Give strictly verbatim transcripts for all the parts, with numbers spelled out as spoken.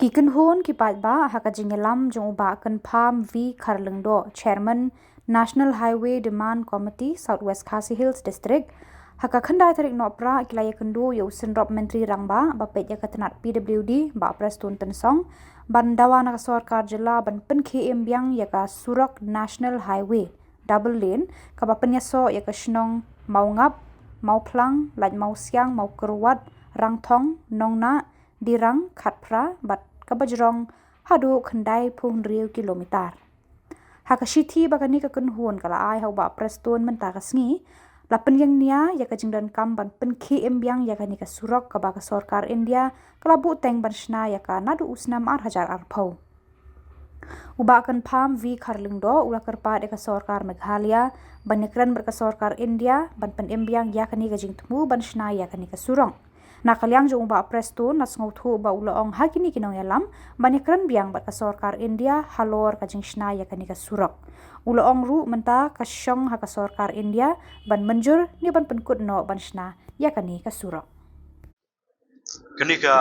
Ki kynhun ki paidbah ha ka jingïalam jong u Bah Kynpham V Kharlyngdoh, Chairman National Highway Demand Committee, South West Khasi Hills District, ha ka khyndai tarik Nohprah ki la ïakynduh ïa u Synrop Myntri Rangbah ba peit ïa ka tnat P W D, Bah Prestone Tynsong, ban dawa na ka sorkar jylla ban pynkhie im biang ïa ka surok National Highway double lane kaba pynïasoh ïa ka shnong Mawngap, Mawphlang, Laitmawsiang, Mawkyrwat, Rangthong, Nongnah, Dirang, Khatphra bad kaba jrong haduh khyndai phew hynriew kilometer. Ha ka shithi ba kane ka kynhun ka la ai ha u Bah Prestone mynta ka sngi, la pynïeng nia ïa ka jingdonkam ban pynkhie im biang ïa kane ka surok kaba ka sorkar India ka la buhteng ban shna ïa ka naduh u snem ar hajar arphew. U Bah Kynpham V Kharlyngdoh u la kyrpad ïa ka sorkar Meghalaya ban ïakren bad ka sorkar India ban pynim biang ïa kane ka jingthmu ban shna ïa kane ka surok. Na ka liang jong u Bah Prestone la sngewthuh ba u la ong ha kine ki nongïalam ban ïakren biang bad ka sorkar India halor ka jingshna ïa kane ka surok. U la ong ruh mynta ka shong ha ka sorkar India ban mynjur ne ban pynkut noh ban shna ïa kane ka surok. Kane ka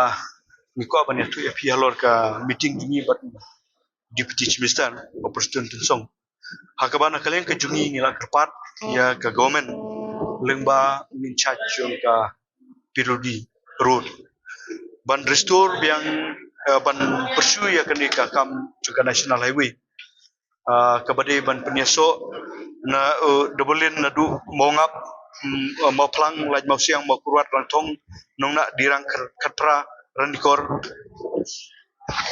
ngi kwah ban ïathuh ïa phi halor ka meeting jong ngi bad Deputy Chief Minister, Bah Prestone Tynsong, ha kaba na ka liang ka jong ngi ngi la kyrpad ïa ka government lyngba u in charge jong ka P W D road ban restore biang, eh, ban pursue ïa kane ka kam jong ka National Highway, ah, kaba dei ban pynïasoh na, eh, double lane naduh Mawngap, mm, eh, Mawphlang, Laitmawsiang, Mawkyrwat, Rangthong, Nongnah, Dirang, Khat-, Khatphra, Ranikor.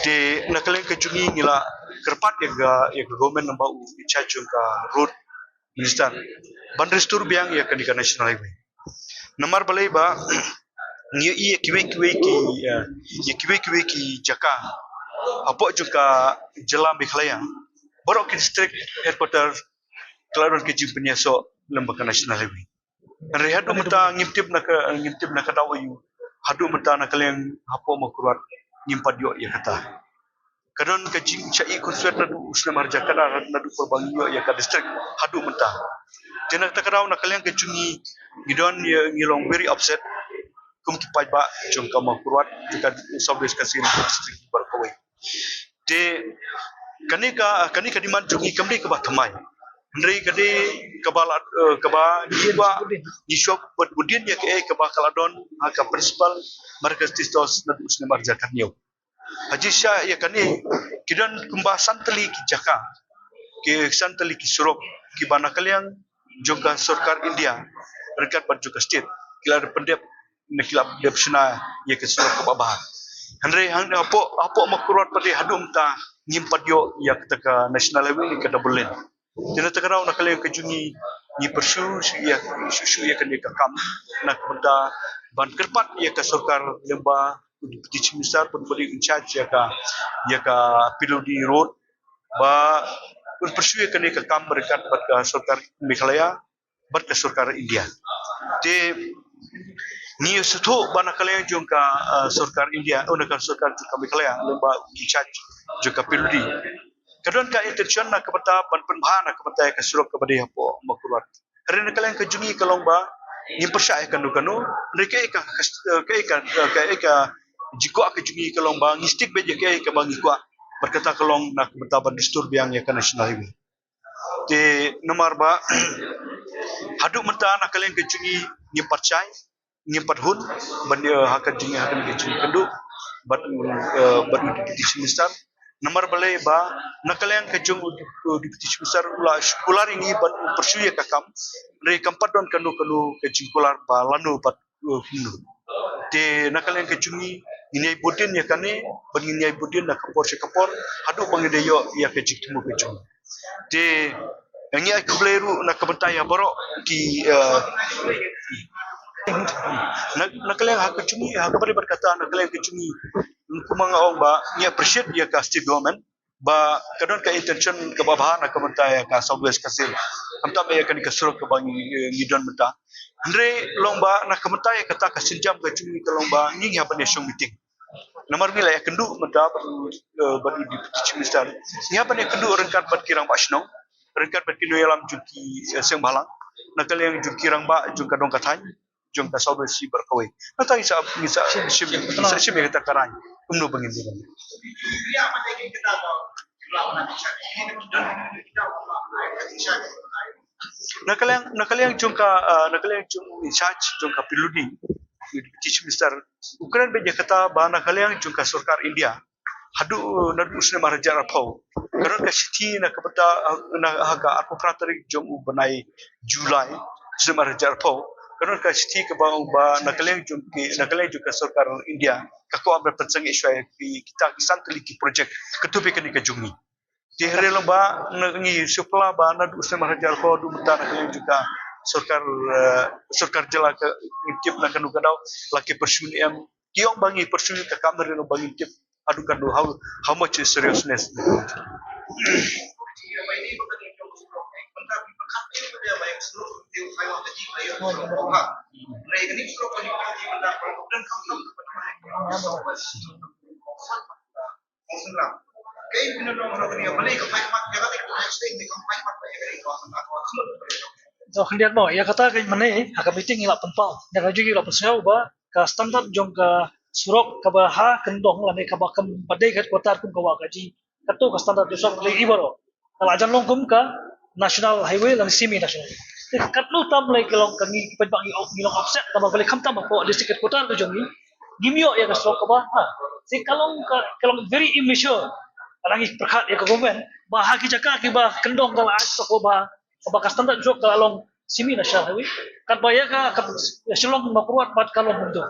Te na ka liang ka jong ngi ngi la kyrpad ïa ka, ïa ka government lyngba u in charge jong ka road minister ban restore biang ïa kane ka National Highway. Namar balei ba ngi ïohi ïa kiwei kiwei ki, eh, ïa kiwei kiwei ki jaka hapoh jong ka jylla Meghalaya, baroh ki district headquarter ka la don ka jingpynïasoh lyngba ka National Highway. Hynrei haduh mynta ngim tip na ka, ngim tip na ka daw aïu, haduh mynta na ka liang hapoh Mawkyrwat ngim pat ïoh ïa kata. Ka don ka jingshah ïeh khunswet naduh u snem ar hajar khatar, naduh por ba ngi ïoh ïa ka district haduh mynta. Te na kata ka daw na ka liang ka jong ngi, ngi don ïa, ngi long very upset kum ki paidbah jong ka Mawkyrwat, jong ka South West Khasi Hills District baroh kawei. Te kane ka, kane ka demand jong ngi kam dei kaba thymmai. Hynrei ka dei kaba la, eh, kaba ngi kwah, ngi sngewbha bad bud dien ïa kaei kaba ka la don ha ka principal Marcus Tistos naduh u snem ar hajar khathynñiew. Ha jingshisha ïa kane ki don kumba san tylli ki jaka, ki san tylli ki surok kiba na ka liang jong ka sorkar India ryngkat bad jong ka state ki la pyndep, ne ki la dep shna ïa ka surok kaba bha. Hynrei hang hapoh, hapoh Mawkyrwat pat haduh mynta ngim pat ïoh ïa kata ka National Highway ne ka double lane. Te na kata ka daw na ka liang ka jong ngi ngi pursue shuh ïa, shuh shuh ïa kane ka kam na ka bynta ban kyrpad ïa ka sorkar lyngba u Deputy Chief Minister bad u ba dei in charge ïa ka, ïa ka P W D road ba un pursue ïa kane ka kam ryngkat bad ka sorkar Meghalaya bad ka sorkar India. Te ngi sngewthuh ba na ka liang jong ka, eh, sorkar India, oh, na ka sorkar jong ka Meghalaya lyngba u in charge jong ka P W D ka don ka intention na ka bynta ban pynbha na ka bynta ïa ka surok kaba dei hapoh Mawkyrwat. Hynrei na ka liang ka jong ngi ka long ba ngim pyrshah ïa kano kano, hynrei kaei ka, ka, kaei ka, kaei ka jingkwah ka jong ngi ka long ba ngi stick beit ïa kaei kaba ngi kwah. Bad kata ka long na ka bynta ban restore biang ïa ka National Highway. Te namar ba haduh mynta na ka liang ka jong ngi ngim pat shai, ngim pat hun ban, eh, ha ka jing, ha ka jingkynduh bad, eh, bad u Deputy Chief Minister. Namar balei ba na ka liang ka jong u Deputy Chief Minister u la kular ïa ngi ban pursue ïa ka kam, hynrei kam pat don kano kano ka jingkular ba lano bad, eh, kumno. Te na ka liang ka jong ngi ngin ïai bud dien ïa kane bad ngin ïai bud dien na ka por sha ka por haduh ba ngin da ïoh ïa ka jingthmu ka jong ngi. Te ngi ai khublei ruh na ka bynta ïa baroh ki, eh, na, na ka liang ha ka jong ngi, ha kaba ri bad kata na ka liang ka jong ngi, kumba nga ong ba ngi appreciate ïa ka state government ba ka don ka intention kaba bha na ka bynta ïa ka South West Khasi Hills. Khamtam ïa kane ka surok kaba ngi, eh, ngi don mynta. Hynrei long ba na ka bynta ïa kata ka sienjam ka jong ngi ka long ba ngi ngi hap ban ïa shong meeting. Namar ngi la ïakynduh mynta bad u, eh, bad u Deputy Chief Minister. Ngi hap ban ïakynduh ryngkat bad ki rangbah shnong, ryngkat bad ki nongïalam jong ki, eh, seng bhalang, na ka liang jong ki rangbah jong ka dong ka thaiñ, jong ka South West Khasi Hills baroh kawei. Nangta ngi sa, ngi sa shim, ngi sa shim ïa kata ka rang. Kumno ba ngin ïa leh. Na ka liang, na ka liang jong ka, ah, na ka liang jong in charge jong ka P W D, Deputy Chief Minister, u kren beit ïa kata ba na ka liang jong ka sorkar India, haduh naduh u snem ar hajar arphew, ka don ka shithi na ka bynta, na ha ka arphew phra tarik jong u bnai July, u snem ar hajar arphew, ka don ka shithi kaba ong ba na ka liang jong ki, na ka liang jong ka sorkar India, ka kwah ban pynsangeh shuwa ïa ki, kita ki san tylli ki project, katto phi kane ka jong ngi. Te hynrei long ba ngi shu pla ba naduh u snem ar hajar arphew haduh mynta na ka liang jong ka sorkar, eh, sorkar jylla ka, ngi tip na kano ka daw la ki pyrshah ne em, ki ong ba ngi pyrshah, ka kam hynrei long ba ngi tip haduh katno, how, how much is seriousness. To khyndiat mo, ïa kata ka mane, ha ka meeting ngi la pynpaw, ïa ka jong ngi la pynsngew ba ka standard jong ka surok kaba ha kyndong lane kaba kam ba dei headquarter kum ka Wah Kaji, kato ka standard jong surok lei i baroh. Ka la jan long kum ka national highway lane semi national. Te katno tam lei ka long ka ngi, ki paidbah ngi, ngi long upset namar balei khamtam hapoh district headquarter ka jong ngi ngim ïoh ïa ka surok kaba ha. Te ka long ka, ka long very immature. Ka dang ngi pyrkhat ïa ka government ba ha ki jaka kiba kyndong ka la ai surok kaba, kaba ka standard surok ka la long semi national highway. Katba ïa ka, ka Shillong Mawkyrwat pat ka long kumto.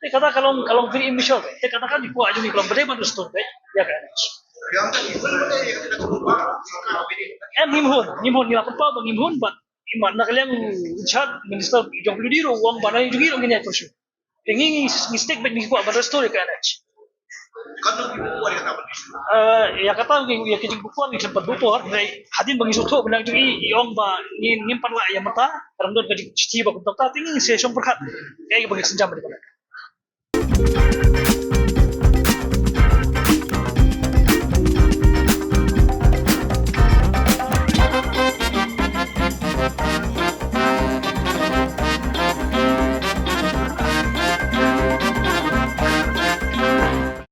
Te kata ka long, ka long very immature. Te kata ka ngi kwah jong ngi ka long ba dei ban restore beit ïa ka N H. Em, ngim hun, ngim hun, ngi la pynpaw ba ngim hun, but i man na ka liang in charge minister jong P W D ruh u ong ba na jong ngi ruh ngin ïa pyrshah. Te ngi, ngi, ngi stick beit, ngi kwah ban restore ïa ka N H. Eh, ïa kata ngi, ïa ka jingbuh por ngi khlem pat buh por, hynrei hadien ba ngi sngewthuh ba na jong ngi i ong ba ngin, ngim pat lah ïa mynta, ka dang don ka jingshithi ba kumta kumta, te ngi sa shong pyrkhat. Kaei ba ngi synjam beit.